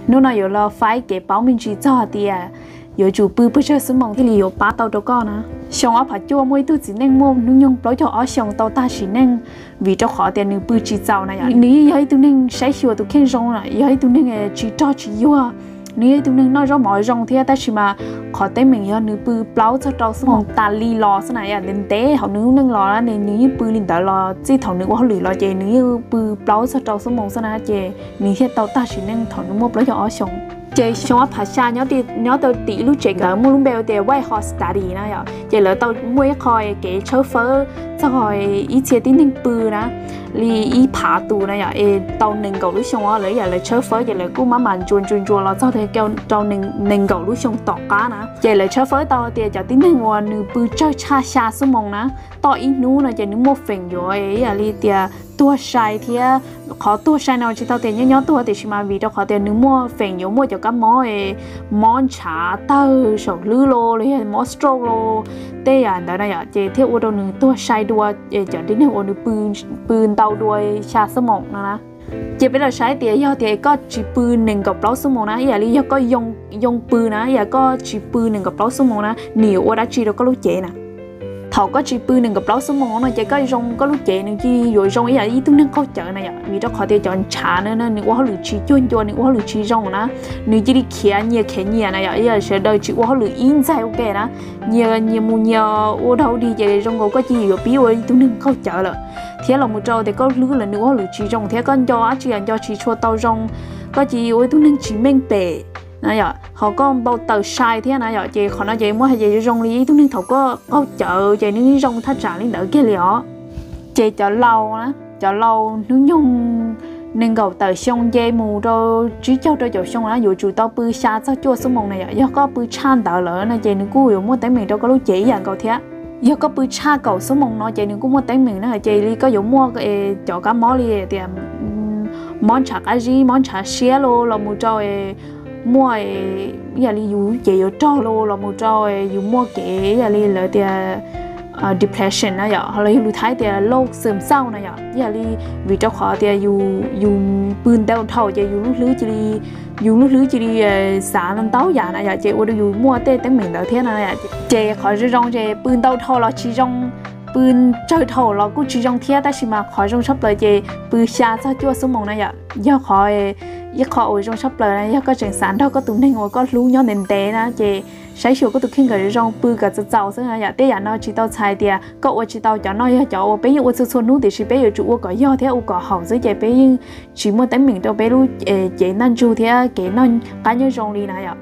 Hnub no yuav los faib kev paub me ntsis txog tias yuav tsum pw pes tsawg xuab moos thiaj li yuav pab tau rau koj na. Xyoo ob phav cuaj muaj ib tug txiv neej muaj hnub nyoog plaub caug ob xyoos tau tag sim neej vim rau qhov tias nws pw tsis txaus na yom. Nws yeej yog ib tug neeg saib xyuas tus kheej zoo, yog ib tug neeg tsis rog tsis yuag, nws yog ib tug neeg noj zaub mov zoo thiab, tab sis mas qhov teeb meem yog nws pw plaub txog rau xuab moos tas li los xwb na, yam ntev ntev hauv nws lub neej los na, nws yeej pw li ntawd los txij thaum nws ua hauj lwm los ces nws yeej pw plaub txog rau xuab moos xwb na, ces nws thiaj tau tag sim neej thaum nws muaj plaub caug ob xyoos. Ces xyoo ob phav xya nyob rau tim lub tsev kawm muaj lub npe tias Whitehorse Study na yom, ces lawv tau muaj ib qho kev tshawb fawb txog ib txhia tib neeg pw na, li ib phav tus na yom, es tau nees nkaum lub xyoo os, lawv yam lawv tshawb fawb ces lawv kuj maj mam ntsuas ntsuas ntsuas los txog rau nees nkaum lub xyoo tom qab na. Ces lawv tshawb fawb tau tias cov tib neeg uas nws pw tsawg tshaj xya xuab moos na, toj ib hnub no ces nws muaj feem yuav ib yam li tias tuag sai thiab. Qhov tuag sai no tsis tau tias nyob nyob tuag, tiam sis mas vim rau qhov tias nws muaj feem yuav muaj cov kab mob, mob ntshav tawg saum hlwb los los yog mob stroke los tej yam ntawd na yom, ces thiaj ua rau nws tuag sai dua. Cov tib neeg uas nws pw ntau dua xya xuab moos no na. Ces peb los saib tias yog tias koj tsis pw nees nkaum plaub xuab moos na, ib yam li yog koj yoo pw na, ib yam koj tsis pw nees nkaum plaub xuab moos na, nws yuav ua dab tsi rau koj lub cev na? Thaum koj tsis pw nees nkaum plaub xuab moos no ces koj zoo, koj lub cev nws cia li yuav zoo ib yam ib tug neeg qaug cawv na yom, vim rau qhov tias cov ntshav na nws ua hauj lwm tsis cuag ncua, nws ua hauj lwm tsis zoo na, nws cia li khiav nyias khiav nyias na yom, ib yam sawv daws tsis ua hauj lwm ib ntxaig ua ke na, nyias nyias mus nyias ua dog dig ces zoo nkaus koj cia li yuav pib ua ib tug neeg qaug cawv lawm. Thiab los mus rau tias koj hlwb los nws ua hauj lwm tsis zoo thiab koj nco dab tsi los nco tsis tshua tau zoo, koj cia li ua ib tug neeg tsis meej pem na yom, ho koj npau taws sai thiab na yom, ces qhov no ces muab hais ces zoo li ib tug neeg thaum koj qaug cawv ces nws zoo thaj tsam li ntawd kiag li os. Ces cov laus na, cov laus hnub nyoog nees nkaum tawm xyoo nce mus rau tsib caug rau caum xyoo na yuav tsum tau pw xya txog cuaj xuab moos na yom. Yog koj pw tshaj ntawd lawm no ces nws kuj yuav muaj teeb meem rau koj lub cev ib yam nkaus thiab. Yog koj pw tshaj kaum xuab moos no ces nws kuj muaj teeb meem na, ces li koj yuav muaj cov kab mob li tias mob ntshav qab zib, mob ntshav siab los los mus rau muaj ib yam li yus cev yuav rog los los mus rau yus muaj kev ib yam li lawv tias depression na yom, ho los yog lus Thaib tias loj xwm xauj na yom, ib yam li vim rau qhov tias yus pw ntau dhau ces yus lub hlwb cia li, yus lub hlwb cia li xav ntau yam na yom, ces ua rau yus muaj tej teeb meem ntawd thiab na. Ces qhov zoo zoo ces pw ntau dhau los tsis zoo, pw tsawg dhau los kuj tsis zoo thiab, tab sis mas qhov zoo tshaj plaws ces pw xya txog cuaj xuab moos na yom. Yog qhov, ib qho uas zoo tshaj plaws na yog koj tseem xav nrog koj tus neeg uas koj hlub nyob ntev ntev na ces saib xyuas koj tus kheej kom zoo, pw kom txaus txaus xwb na yom. Tej yam no tsis tau txhais tias koj ua tsis tau, cov no yog cov uas peb yeej ua txhua txhua hnub tiam sis peb yuav tsum ua kom yog thiab ua kom haum xwb ces peb yeej tsis muaj teeb meem rau peb lub cev ntaj ntsug thiab kev noj qab nyob zoo li na yom.